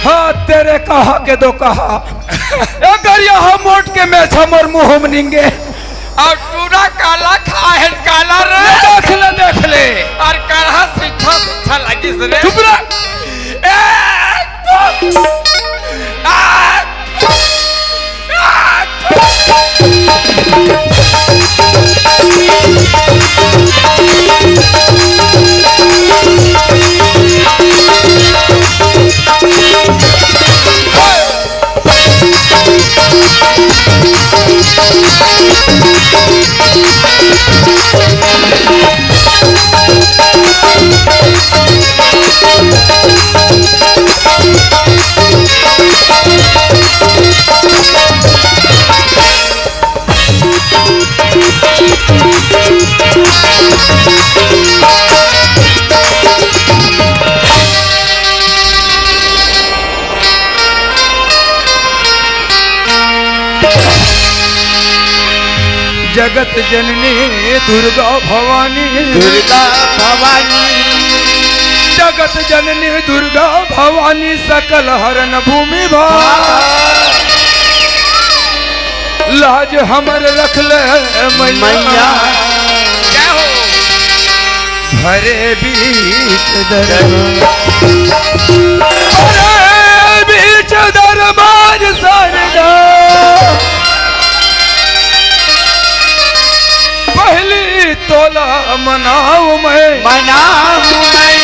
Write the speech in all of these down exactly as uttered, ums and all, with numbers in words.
हाँ, तेरे कहा के दो कहा। अगर यहाँ मोट के मेछा मोर मुँह में निंगे। अउ टूरा काला खाहे काला रे। ले देख ले, देख ले। अउ कढ़ा सिट्ठा सिट्ठा लगिस रे। चुप रह। ए, तो, आ, जगत जननी दुर्गा भवानी। दुर्गा भवानी। जगत जननी दुर्गा भवानी, सकल हरन भूमि भार। लाज हमर रख ले मैया। मैया। जय हो। भरे बीच दरबार, भरे बीच दरबार सरदा। पहली तोला मनाऊ मैं, मनाऊ मैं।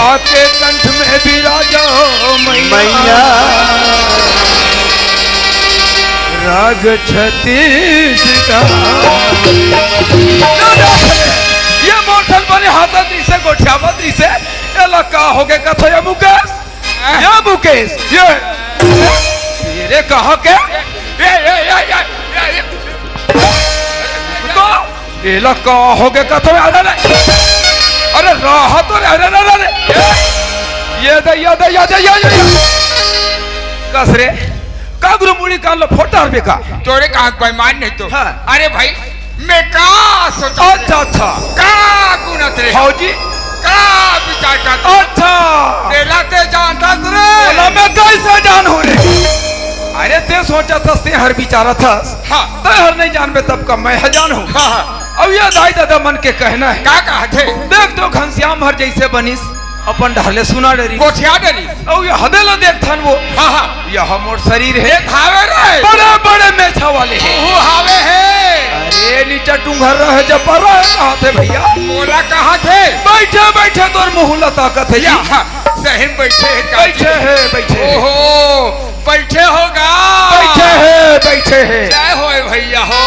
आके कंठ में बिराजो मैया। मैया। राग छत्तीस का। ये मोटरसाइकिल बने हाथत इसे गोठियावत इसे। एला का होगे कथो ये मुकेश? ये मुकेश, ये। ये रे कहाँ के? ये, ये, ये, ये, ये, ये। तो एला का होगे कथो? अरे, अरे, अरे, राहत तो रे, अरे, अरे, अरे, ये दे, ये दे, ये दे, ये, ये, ये। कस रे, का गुरु मुड़ी कान लो फोटा हर बेका। तोरे का बेईमान नहीं तो। हाँ। अरे भाई, मैं का सोचत अच्छा, रहे? अच्छा। का गुनत रहे? फौजी? का विचार करत? अच्छा। तेला ते जानत रे? तेला मैं कैसे जानहूँ रे? अरे ते सोचत हस, ते हर विचारत हस। हाँ। ते हर नहीं जानबे तब का मैं ह जानहूँ। हाँ, हाँ। अब ये दाई ददा मन के कहना है। का कहत हे? देख तो घनश्याम हर जैसे बनिस, अपन ढाले सुना डरी। गोठिया डरी। अउ ये हदे ला देखथन वो। हाँ, हाँ। यह मोर शरीर है। देखावे रे। बड़े बड़े मेछा वाले हैं। ओहो हावे है। अरे नीचे टुंगर रहे, जब पर रहे, कहाँ थे भैया? मोला कहाँ थे? बैठे बैठे तोर मुँह ला ताकत है जी। या, हाँ, सही में बैठे है का जी? बैठे है, बैठे है। ओहो, बैठे होगा। बैठे है, बैठे है। जय होए भैया हो।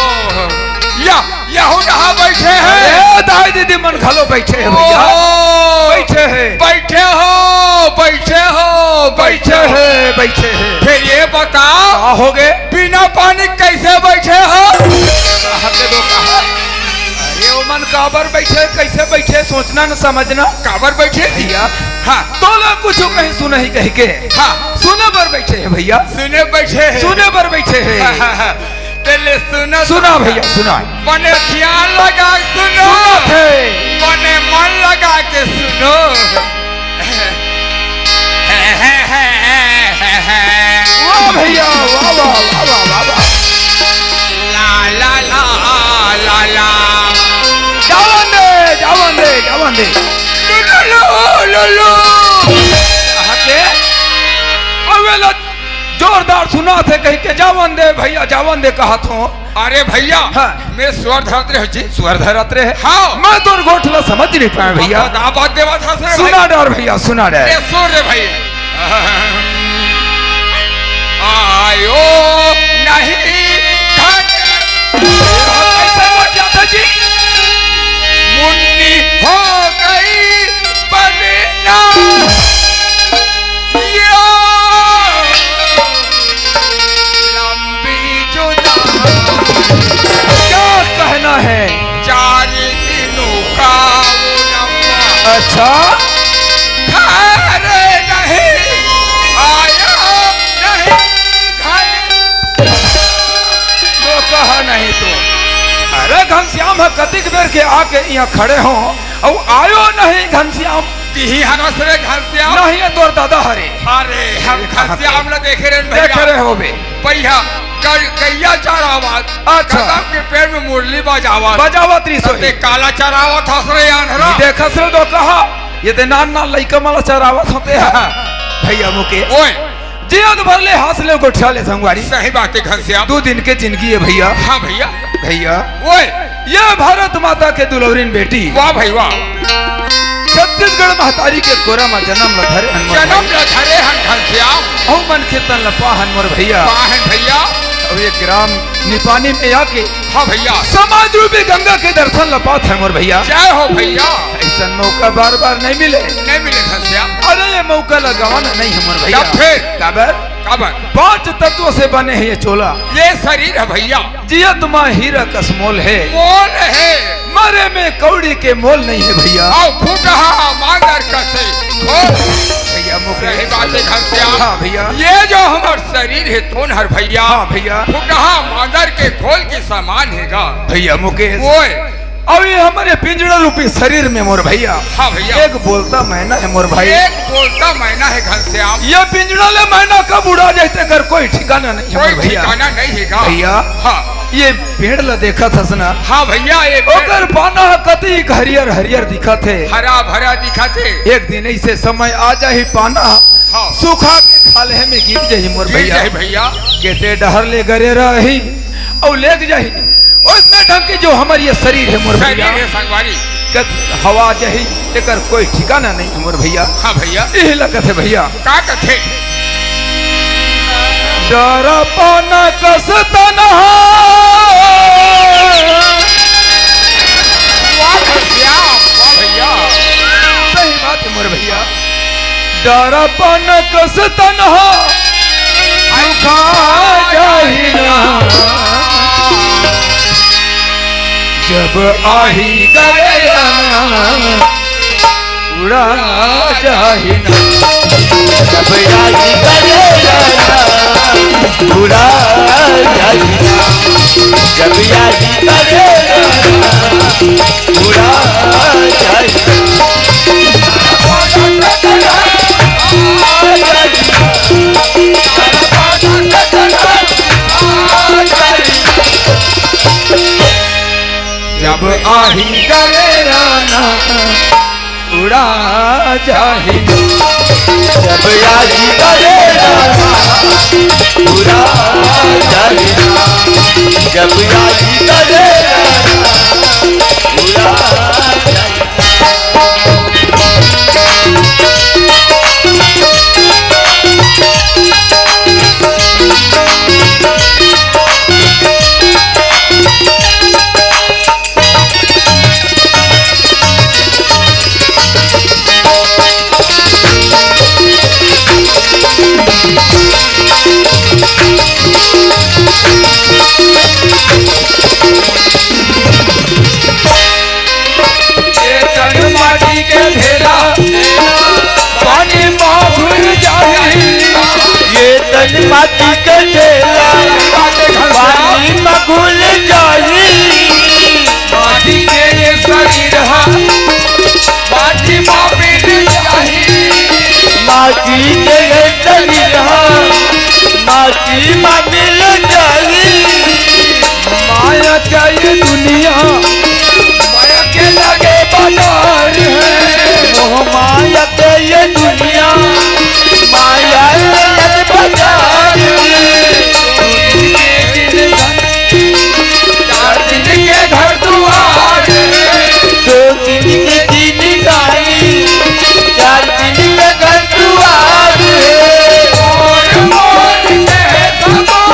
या, यहू यहाँ बैठे हैं। अरे, दाई दीदी मन घलो बैठे हैं भैया। ओहो। बैठे हैं। बैठे हो, बैठे हो, बैठे बैठे हो। हैं, बैठे हैं। फिर ये बताओ, का होगे? बिना पानी कैसे बैठे हो? कहा के दो कहा। अरे, ओ मन काबर बैठे, कैसे बैठे, सोचना न समझना। काबर बैठे? भैया। हाँ। तोला कुछ कहीं सुनही कह के। हाँ। सुने बर बैठे हैं भैया। सुने बैठे हैं। सुने बर बैठे हैं। हाँ, हाँ, हाँ। तेले सुनो सुना तो। भैया, सुना। बने ध्यान लगा के सुनो। सुनत हे। बने मन लगा के सुनो। वाह भैया, वाह, वाह, वाह, वाह, वाह, वाह। ला, ला, ला, ला, ला। जावन दे, जावन दे, जावन दे। लो, लो, लो, लो, लो। कहा के? अबे लो, जोरदार सुनाथे कहिके जावन दे भैया, जावन दे कहत हों। अरे भैया, हाँ। मैं स्वर धरत रहे जी। स्वर धरत रहे? हाँ। मैं तोर गोठ ला समझ नहीं पाए भैया। अब, अब बात देवा था सर सुना भाई। डार भैया, सुना डार। ए, सुन रे भाई। के यहाँ खड़े हो, अउ आयो नहीं घनश्याम। तिही हरस रे घनश्याम। नहीं, ये तोर दादा हरे। अरे, हम ये कहाँ घनश्याम के? ला देखे रहे भैया। देखे रहे हो बे। भैया, ग-, गैया चरावत। अच्छा। कदम के पेड़ में मुरली बजावत। बजावत रहिस होही। ते काला चरावत हस रे आन्हरा। देखस रे तो कहा, ये ते नान नान लइका मन ला चरावत होते हैं। भैया मुकेश। ओए। जियत भर ले हंस ले गोठिया ले संगवारी। सही बात है घनश्याम। दू दिन के जिंदगी है भैया। हाँ भैया। भैया। ओए। ये भारत माता के दुलौरिन बेटी। वाह भाई वाह। छत्तीसगढ़ महतारी के कोरा मा जनम ल धरे हन मोर जनम भैया। ल धरे हन घनश्याम। अउ मनखे तन ल पाहन मोर भैया। पाहन भैया। अउ ये ग्राम निपानी में आके हाँ भैया। समाज रूपी गंगा के दर्शन ल पात है मोर भैया। जय हो भैया। अइसन मौका बार बार नहीं मिले। नहीं मिले घनश्याम। अरे ये मौका ल गवाना नहीं है मोर भैया। तब फिर? काबर? काबर? पांच तत्व से बने है ये चोला। ये शरीर है भैया। जियत मा हीरा कस मोल है। मोल है। मरे में कौड़ी के मोल नहीं है भैया। अउ फुटहा मांदर कसे घोल। भैया मुकेश। सही बात है घनश्याम। हाँ भैया। ये जो हमर शरीर है तोन हर भैया। हाँ भैया। फुटहा मांदर के घोल के समान है गा। भैया मुकेश। ओए। अउ ये हमर ये पिंजड़ा रूपी शरीर में मोर भैया। हाँ भैया। एक बोलता मैना है मोर भाई। एक बोलता मैना है घनश्याम। ये पिंजड़ा ले मैना कब उड़ा जाए तेकर कोई ठिकाना नहीं है मोर भैया। कोई ठिकाना नहीं है गा। भैया। हाँ। ये पेड़ ला देखत हस ना। हाँ भैया, ये पेड़। ओकर पाना ह कतिक हरियर हरियर दिखत हे। हरा भरा दिखत हे। एक दिन ऐसे समय आ जाही पाना ह हाँ। सूखा के खाल्हे में गिर जाही मोर गिर भैया। जाही भैया। केते डहर ले गरे रही अउ लेग जाही। ओइसने ढंग के जो हमर ये शरीर है मोर शरीर भैया। है संगवारी। के हवा जाही, एकर कोई ठिकाना नहीं है मोर भैया। हाँ भैया। इही लगत है भैया। का कथे? डरा पाना कस तनहा। वाह भैया, वाह भैया। सही बात है मोर भैया। डरा पाना कस तनहा। सुखा जाही ना। जब आही गगन उड़ा जाही ना। जब आही गगन उड़ा जाही ना। जब आही गगन उड़ा जाही ना। जब आही गगन उड़ा जाही। जब आही गगन उड़ा जाही। जब आही गगन उड़ा जाही। ये तन माटी के ढेला, पानी मा घुल जाही। ये तन माटी के ढेला, पानी मा घुल जाही। माटी के ये शरीर हा, माटी मा मिल जाही। माटी के ये शरीर हा, माटी मा मिल जाही। माया के ये दुनिया, माया के लगे बाजार है। मोह माया के ये दुनिया, माया के लगे बाजार है। दो दिन के दिन धन, चार दिन के घर दुआर है। दो दिन के दिन गाड़ी, चार दिन के घर दुआर है। मोर मोर के मोर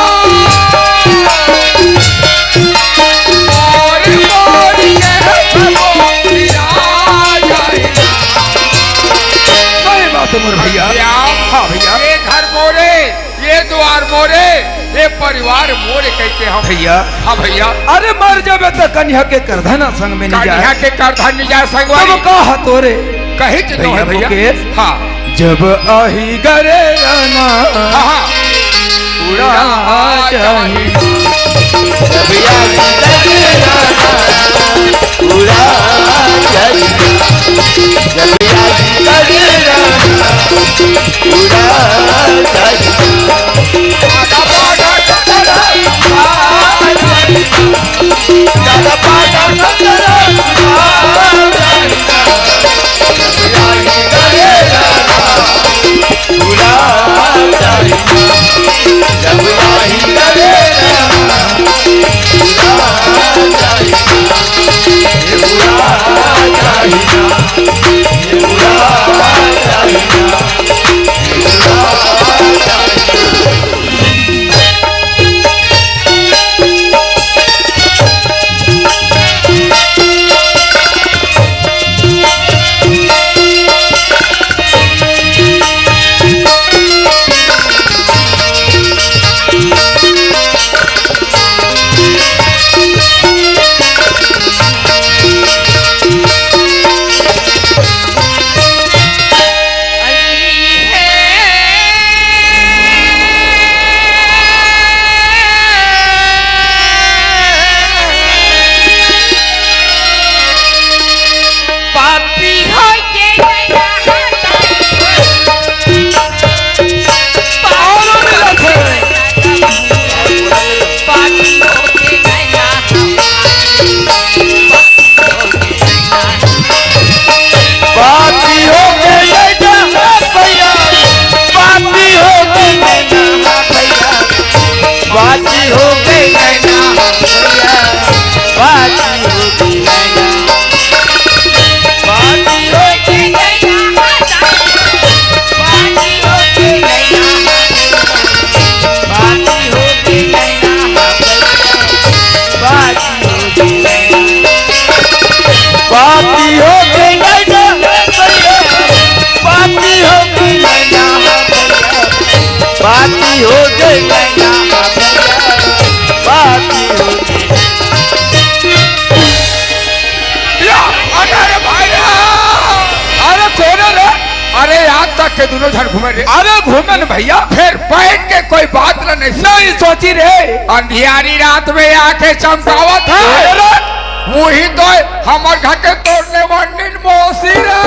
मोर के सही बात है मोर भैया। भैया। हाँ भैया। ये घर मोरे, ये द्वार मोरे, ये परिवार मोरे कहिके हम। भैया। हाँ भैया। अरे मर जाबे त कनिहा के करधना संग में नहीं जाए। कनिहा के करधन नहीं जाए संगवारी। तब का ह तोरे? कही तो भैया है भैया। मुकेश। हाँ। जब आही गरे राना हाँ, हाँ। उड़ा जाही। जब आही गरे राना उड़ा पापी हो के गया, पापी हो के गया। पापी हो के गया भैया, पापी हो के गया भैया, पापी हो के गया भैया, पापी हो के गया। पापी हो के गया, पापी हो के गया, पापी हो के गया, पापी हो के गया। पापी हो के गया, पापी हो के गया, पापी हो के गया, पापी हो के। या, अरे भाई, अरे कौन है रे? अरे आज तक के दोनों झन घूमे रे। अरे घूमे न भैया। फिर बैठ के कोई बात न नहीं नहीं सोची रे। अंधियारी रात में आके चमकावत है। अरे वही तो हमर घर के तोड़ने वाली मौसी रे।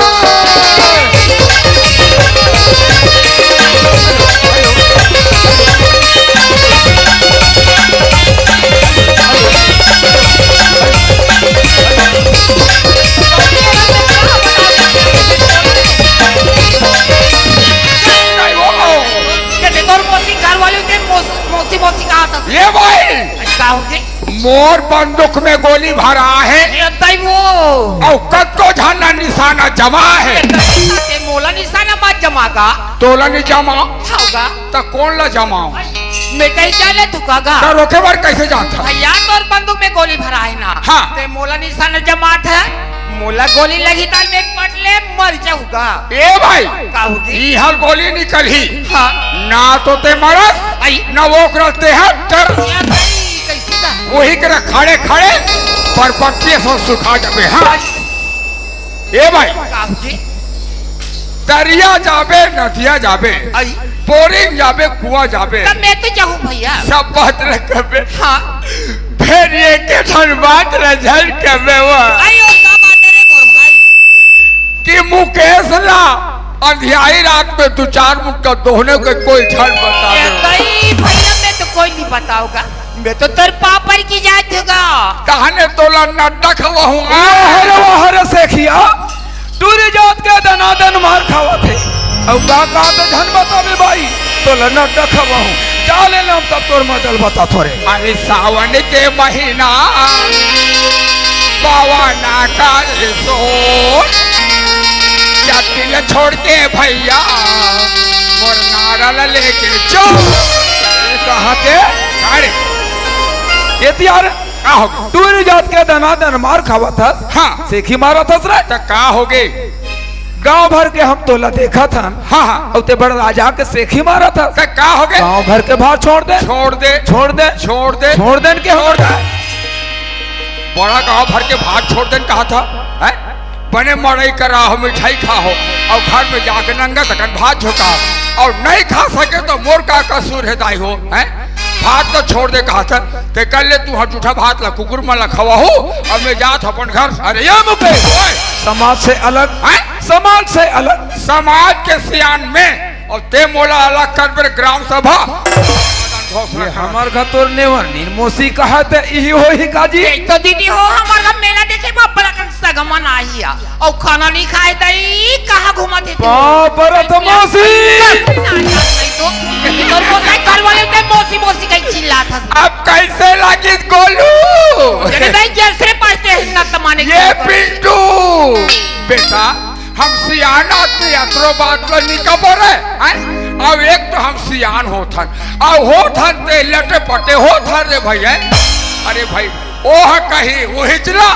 नहीं वो। कहते तोर मौसी घर वाली के मौस-, मौसी, मौसी कहा था। ये भाई। का हो गए? मोर बंदूक में गोली भरा है। ये तई वो। और कतको झन निशाना जमा है। ये तई ते मोला निशाना मत जमा गा। तोला नहीं जमा। होगा। त कौन ला जमाओ? मैं कहीं जाने तू का गा। त रोके बर कैसे जानता? भैया तोर बंदूक में गोली भरा है ना। हाँ। ते मोला निशाना जमात है। मोला गोली लगी त मैं पट ले मर जाऊंगा। ए भाई। का होगी? इहल गोली निकलही। हाँ। ना तो ते मरस, आई। ना वो करते हैं डर। या भाई, कैसे का? वही करा खड़े खड़े पर पक्के से सुखा जाबे। हाँ। ए भाई। का होगी? दरिया जाबे, नदिया जाबे, आई। बोरिंग जाबे, कुआं जाबे। तब मैं तो जाऊँ भैया। सब बात न करबे। हाँ। फिर ये के ठन बात न झन करबे वो। आई, वो का बात है रे मोर भाई? कि मुकेश ला अंधियाई रात में दो चार मुक्का दोहने के कोई झन बता ये दे। कई भैया मैं तो कोई नहीं बताऊंगा। मैं तो तेरे पापड़ की जात होगा। तहने तोला नड्डा खवाऊंगा। वाह रे, वाह रे सेखिया, टूरी जात के दनादन मार खावत हे। अउ का का तो झन बताबे बाई, तोला नड्डा खवाहूं। जा ले ना, हम तब तोर मजल बता थोरे। अरे सावन के महीना, बावाना का रे सोन, चट्टिल छोड़ के भैया, मोर नारल लेके चल। कहाँ के? अरे, ये तियार का हो गए? टूरी जात के दनादन मार खावत हस। हाँ। सेखी मारत हस रे। त का हो गए? गांव भर के हम तोला देखत हन। हाँ, हाँ। अउ ते बड़ राजा के सेखी मारत हस। त का हो गए? गांव भर के भार छोड़ दे। छोड़ दे। छोड़ दे। छोड़ दे। छोड़ देन के हो छोड़ दे। बड़ा गांव भर के भार छोड़ देन कहा था, हैं? बने मड़ई करा हो, मिठाई खा हो, अउ घर में जाके नंगा तकन भात झोंका, अउ नहीं खा सके तो मोर का कसूर है दाई हो, हैं? भात तो छोड़ दे कहा था, ते कर ले तू हर जूठा भात ला कुकुर मन ला खवाहू, अउ मैं जात अपन घर। अरे ये मुकेश, ओए! समाज से अलग, हैं? समाज से अलग। समाज के सियान में, अउ तें मोला अलग कर बर ग्राम सभा। घोषणा ये कर। हमर घर तोर नेवर नीन मौसी कहा त इही होही का जी? देख तो दीदी हो, हमर घर मेला देखे बर बड़ा कन सगमन आही आ, अउ खाना नहीं खाए दई, कहाँ घूमत हे तू? बाप रे, तो मौसी! नहीं तो, ये तो मौसी घर वाले ते मौसी, मौसी कहीं चिल्लात हस। अब कैसे लागिस गोलू? जने दई जैसे पढ़ते हैं ना तमाने ये के। पिंटू, बेटा, हम सियान आदमी अतरो बात ल निकबर है, हैं? अब एक तो हम सियान होथन, अब होथन ते लटे पटे होथन रे भाई, हैं? अरे भाई, ओह कही उहिच ला,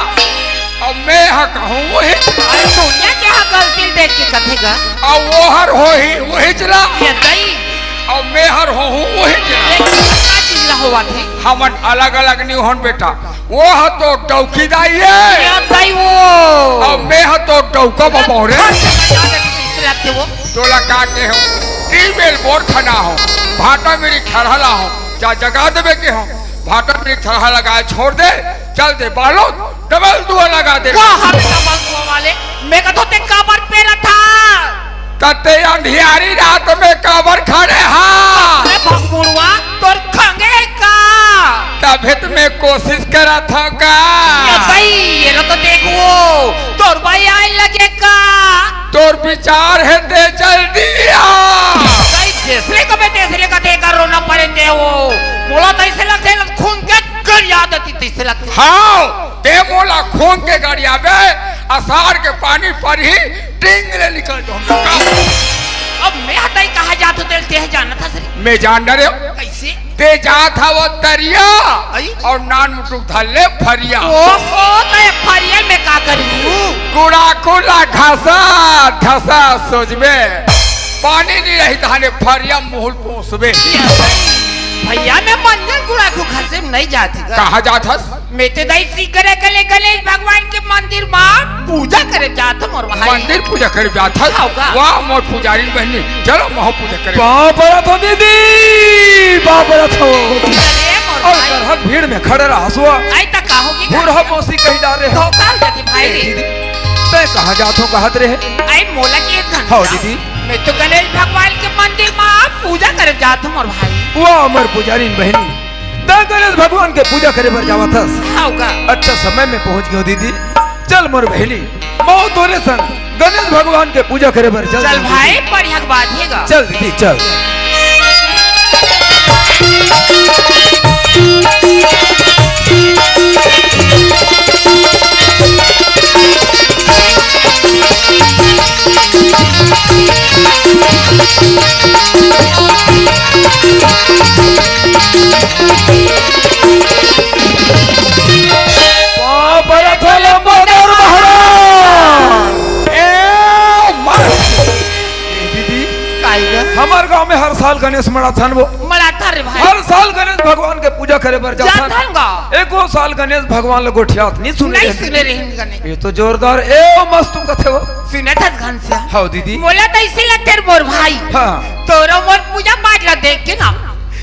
अब मैं ह कहूँ उहिच ला। अरे दुनिया के हा गलती देख के कथे गा। अब ओहर होही उहिच ला, ये दई। अब मैं हर होहूँ उहिच ला। ये का चिल्ला होवा थे? हमन अलग-अलग नहीं होन बेटा। ओह तो डौकी दाई हे। ये दई वो। अब मैं ह तो डौका बबौरे। तीसरे हफ्ते वो। तोला का के हो? टीमेल बोर खाना हो। भाटा मेरी खरहला हो। जा जगा देबे के हो। भाटा मेरी खरहा लगाए छोड़ दे। चल दे बालो, डबल दुआ लगा दे। वाह, हम डबल दुआ वाले। मैं कथों ते काबर पेरा था? त ते अंधियारी रात में काबर खड़े हा? अरे भगमुड़वा, तोर खंगे हे का? तभे त मैं कोशिश करत हव का? ये भाई, ये लो तो देखो, तोर भाई आए लगे का? तोर विचार हे ते जल्दी आ। भाई, तेसरे को मैं तेसरे का देखा रोना पड़े ते वो। मोला तो ऐसे लगते हैं, खून के गरिया देती तैसे लगते। हाँ, ते मोला खून के गरियाबे, असार के पानी परही, टींग ले निकल जाऊंगा। अब मैं हटाई कहाँ जात हो, तेल ते जाना था सर। मैं जान डरे। कैसे? ते जात हव तरिया आई? अउ नान मुटुक धर ले फरिया। ओहो, तो ये फरिया में का करूँ? कुड़ा कुला घासा, घासा सोचबे। पानी नहीं रही तहाने फरिया मुहुल पोसबे। भैया, मैं मंजन कुड़ा को घर से नहीं जाती गा। कहाँ जात हस? मैं ते दाई सीकरे गले गणेश भगवान के मंदिर मा पूजा करे जात हूँ मोर भाई। मंदिर पूजा करे जात हस? हाँ, का? वाह, मोर पुजारी बहनी, चलो महू पूजा करे। पाँव परत हो दीदी, पाँव परत हो। अरे मोर अउ भाई। करहक भीड़ में खड़े रहस वो। आई त का होगी? बूढ़ा मौसी कही डारे हे। धोखा हो जाती भाई। ए दीदी, तैं कहाँ जात हो कहत रहे? आई मोला के एक घंटा। हाँ दीदी। मैं तो गणेश भगवान के मंदिर मा पूजा करे जात हूँ मोर भाई। वाह, मोर पुजारिन बहनी, त गणेश भगवान के पूजा करे बर जावत हस। हाँ का? अच्छा समय में पहुँच गयो दीदी। चल मोर बहनी, महू तोरे संग गणेश भगवान के पूजा करे बर चल चल दीदी। भाई, बढ़िया के बात हे गा। चल दीदी, चल। बाप रे, तो लंबोदर महाराज। ए, मार। ए, दीदी, काई गा? हमर गांव में हर साल गणेश मड़ाथन वो। मड़ाथन रे भाई। हर साल गणेश भगवान के पूजा करे बर जाथन। जाथन गा। एको साल गणेश भगवान ल गोठियात नहीं सुने नहीं रहे। सुने रहे गणेश। ये तो जोरदार, ए, ओ मस्त कथे वो। सुने था घनश्याम। हाँ दीदी। मोला तो ऐसे लगते रे मोर भाई। हाँ। तोरो मोर पूजा पाठ ला देख के ना,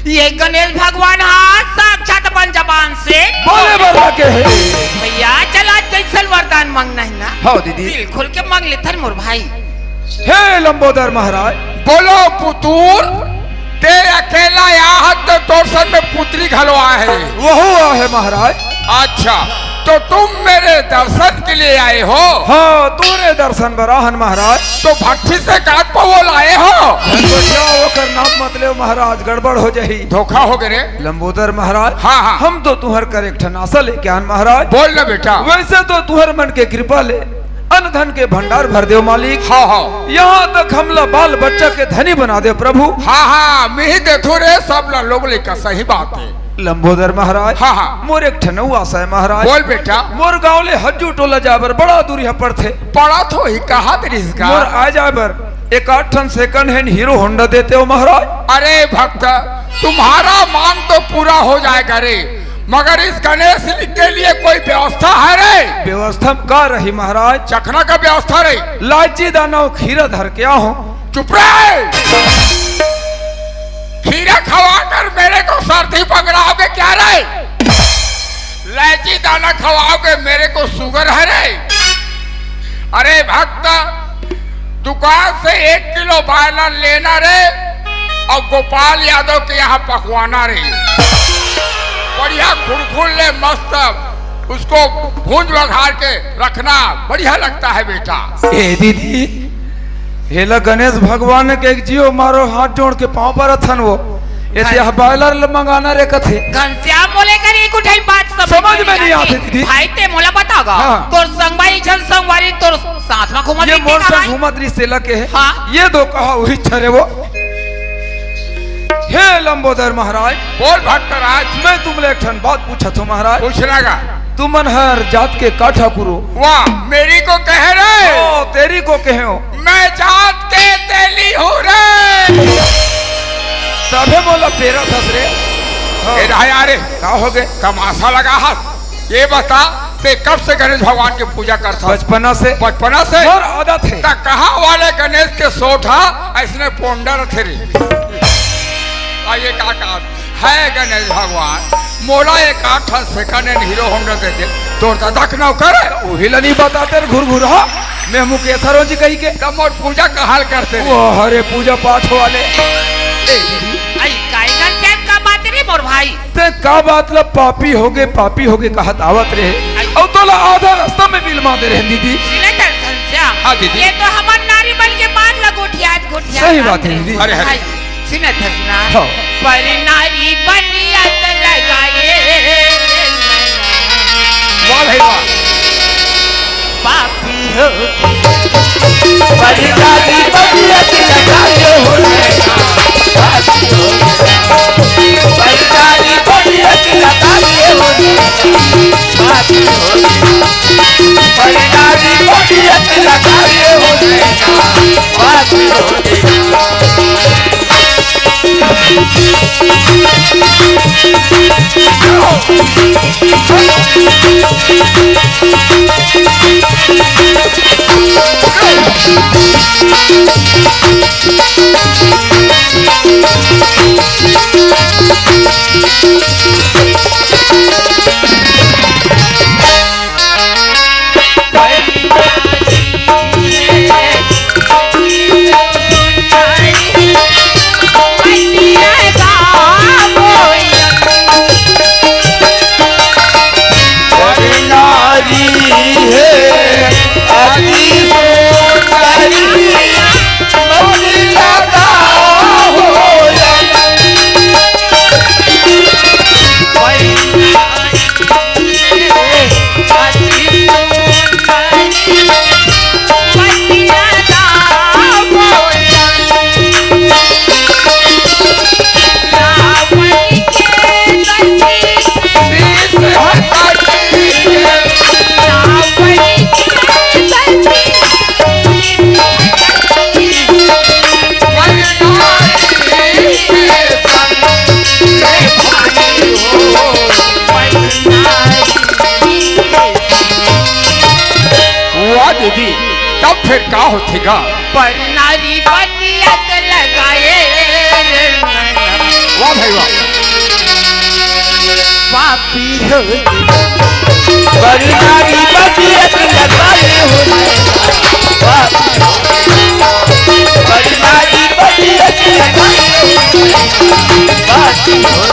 ये गणेश भगवान हा साक्षात अपन जबान से बोले बर लगे हे। भैया, चल आज कैसन वरदान मांगना है ना? हाँ दीदी। दिल खोल के मांग लेथन मोर भाई। हे लंबोदर महाराज। बोलो पुतुर, ते अकेला आया है तो तोर संग में पुत्री घलो आहे। वहू आहे महाराज। अच्छा, तो तुम मेरे दर्शन के लिए आए हो? हाँ, तोरे दर्शन बर आहन महाराज। तो भट्ठी से काट पवो लाए हो? धनगोटिया ओकर नाम मत लेव महाराज, गड़बड़ हो जाही। धोखा हो गए रे। लंबोदर महाराज, हाँ, हाँ। हम तो तुहर कर एक ठन आशा लेके आन महाराज। बोल ना बेटा। वैसे तो तुहर मन के कृपा ले अन्न धन के भंडार भर देव मालिक। हाँ, हाँ। यहाँ तक हमला बाल बच्चा के धनी बना देव प्रभु। हाँ, हाँ, मिही देथु रे सब ला लोग लेकर, सही बात है। लंबोदर महाराज, हाँ, हाँ। मोर एक ठन अउ आशा है महाराज। बोल बेटा। मोर गांव ले हज्जू टोला जाबर बड़ा दूरी ह पड़थे। पड़ा तो ही कहा तेरी इसका। मोर आ जाए बर एक आध ठन second hand Hero Honda देते हो महाराज। अरे भक्त, तुम्हारा मांग तो पूरा हो जाएगा रे, मगर इस गणेश के लिए कोई व्यवस्था है रे? व्यवस्था का रही महाराज? चखना का व्यवस्था रही। लाची दाना अउ खीरा धर के आहो। चुप रहे। खीरा खवाकर मेरे को सर्दी पकड़ाओगे क्या रे? लाची दाना खवाओगे, मेरे को sugar है रे? अरे भक्त, दुकान से एक किलो बॉयलर लेना रे, और गोपाल यादव के यहाँ पकवाना रे। बढ़िया खुरखुर ले, मस्त, उसको भूंज बघार के रखना, बढ़िया लगता है बेटा। ए दीदी, हेला गणेश भगवान के एक जियो मारो, हाथ जोड़ के पाँव परत हन वो। ए ते हाँ। बॉयलर ल मंगाना रे कथे। घनश्याम बोले कर एक उठाई बात समझ समझ में में नहीं नहीं आती। आती दीदी। भाई ते मोला बता गा। हाँ। तोर संगवारी झन संगवारी तोर साथ में घूमत ये दिखते मोर का संग भाई? घूमत रिश्ते लगे है। हाँ। ये दो कहा वही छरे वो। हे लंबोदर महाराज। बोल भक्तराज। मैं तुमले एक ठन बात पूछत हूँ महाराज। पूछना का? तुमन हर जात के का ठाकुर हो? वाह, मेरी को कह रहे? ओ, तेरी को कहे हो। मैं जात के तेली हूँ रे। तभे मोला पेरा थस रे। हाँ। ए राय, अरे का हो गए? तमाशा लगा हाथ। ये बता, ते कब से गणेश भगवान की पूजा करता? बचपना से। बचपना से? मोर आदत है। त कहाँ वाले गणेश के सोठा ऐसने पोंडा रथे रे? आ ये का काम है गणेश भगवान? मोला एक आठ ठन second hand Hero Honda दे दे। तोर दादा के नाव करे? उही ला नहीं बताते रे घुरघुरा। मैं मुकेश हरों जी कही के। त मोर पूजा कहाल करते रे? वो हरे पूजा पाठ वाले। ए दीदी। आई काई गन टाइम का बात रे मोर भाई? ते का बात ला पापी होगे, पापी होगे कहत आवत रहे। आई। अउ तोला आधा रास्ता में बिलमा दे रहे दीदी। सिलेटर घनश्याम। हाँ दीदी। ये तो हमर नारी बन के बात ला गोठियात, गोठियात सही बात है दीदी। अरे, अरे। आई, सुनत हस ना? हाँ। पर नारी बनियत लगाए। वाह भाई वाह। पापी हो। बलिदानी बनियत लगाए हो नैना। पापी हो। बलिदानी बनियत लगाए हो नैना। पापी हो। बलिदानी बनियत लगाए हो नैना। पापी हो। वाह दीदी, तब फिर का होथे गा? पर नारी बनियत लगाए रे नैना। वाह भाई वाह। पापी हो। पर नारी बनियत लगाए हो नैना। पापी हो। पर नारी बनियत लगाए हो नैना। पापी हो।